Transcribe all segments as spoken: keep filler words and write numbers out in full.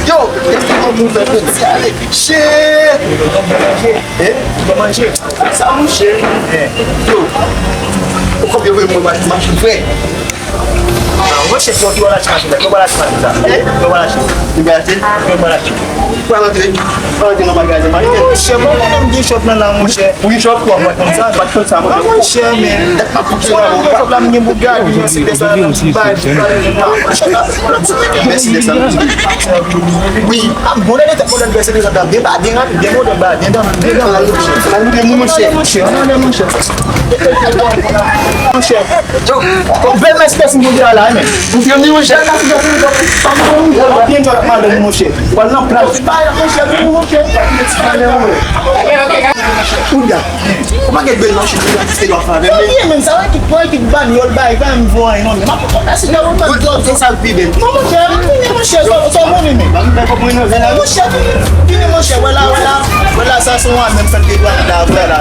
Yo, èske yon moun fè peti ale? Che! Eh? Sa mouche? Eh. Yo. Ou konbyen vre mwen machin frè? Mwen chèf yo ki wè lach machin la, yo wè lach machin sa. Yo wè lach. Yo wè lach. Yo wè lach. Pral antre, pral antre nan bagay la. Monchè, bon, mwen menm gen chòp nan la, monchè. Wi, chòp, kwa, mwen konn sa, pa t konn sa, mwen. Monchè, men. Mwen gen chòp la, mwen gen Bugatti, mwen se de sa, bay, bay. Mèsi de sa. Wi. Ah, bon, lè de tèt modèl, bèse de sa, byen ba, byen rapid, byen modèl, ba, byen dan, byen dan. Sa nou de moun, monchè. Monchè, monchè. Monchè. Bèl mèspès m konn la, men. Ou fè ni yon jèl la, byen jòl ak madanm, monchè. Wal nan plas. Bay, monchè, vini, monchè. Ou la. Ou pa gen bèl machin, ou la, se yo ap fè avè m. Byen, men sa, wè, ki pran, ki banyòl, bay, bay, m voye, non, men. M ap konn si nan wout, se sa l pi bèl. Non, monchè, vini, monchè, sa, sa, bon, men. Ba, m fè konprann, non, vin la. Monchè, vini, monchè, wè la, wè la. Wè la, sa, se yon amèn, fèt de dwa, la, wè la.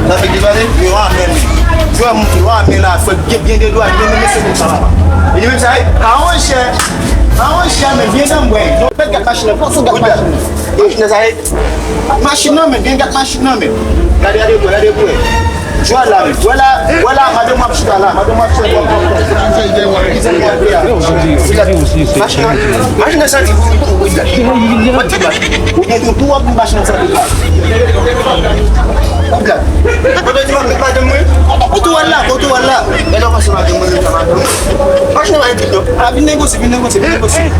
Sa fèt de dwa, yon amèn. Jwè moun ki wa men la fèt gen byen de dwa, men men se konsa la. E li menm sa, a yon chè, a yon chè, men byen nan mwen. Bèl gad machin nan, fòk sou gad machin nan. Machin nan sa, machin nan, men byen gad machin nan, men. Gade, gade, gade, gade. Jwè la, men. Wè la, wè la, madanm w ap chita la, madanm w ap chita la. Machin nan, machin nan santi pou wi, wi, wi. Mwen te machin. Ou gen tou, tou w ap di machin nan santi. Ou gad. Ou te di madanm mwen? Ou tou al la, ou tou al la. Gade w pase madanm mwen, sa madanm mwen. Machin nan pa gen tip non. A, vin negosye, vin negosye, vin negosye.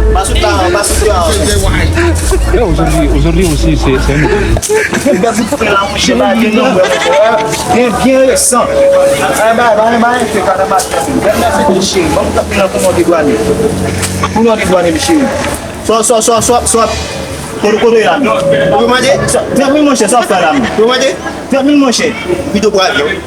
Pa sot la, pa sot la. Yo, aujourd'hui, aujourd'hui aussi, c'est c'est un nouveau. Gade bout fen la, monchè, pa gen non, monchè. Byen, byen resan. Ay, bay, bay, bay, fè kanabas. Gade la, se cheri. Ban m tap nan pou non de dwane. Pou non de dwane, cheri. Swap, swap, swap, swap, swap. Kote, kote la? Ou mande? Trant mil monchè, sa w fè la, men. Ou mande? Trant mil monchè. Pito pou avyon.